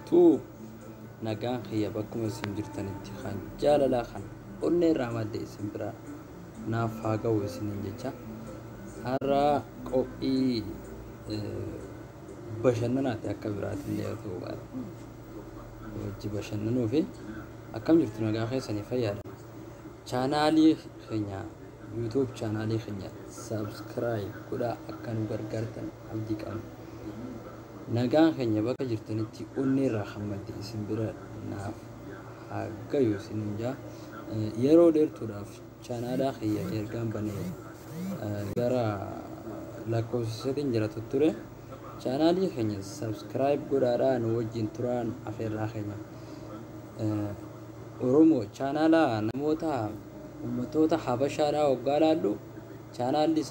Tube nagaan kiyya bakkuma isin jirtanitti kan jaalalaa kan onnee irraa madde isin bira naaf haa ga'u isiniin jecha. Har'a qophii bashannanaati, akka biraatillee yoo ta'u baate hojii bashannanuu fi akkam jirtu, nagaa keessanii, fayyaadha. Chaanaalii keenya, YouTube chaanaalii keenya subscribe godhaa, akka nu gargaartan abdii qabna. Nagaan keenya bakka jirtanitti onnee irraa kan madde isin bira naaf haa gayu isiniin jaa. Yeroo dheertuudhaaf chaanaalaa kiyya ergaan banee gara lakkoofsisatiin jira ture. Chaanaalii keenya subscribe godhaadhaa nu wajjin turaan afeerraa keenya. Oromoo chaanaalaa namoota ummatoota Habashaadhaa hoggaa laallu chaanaalli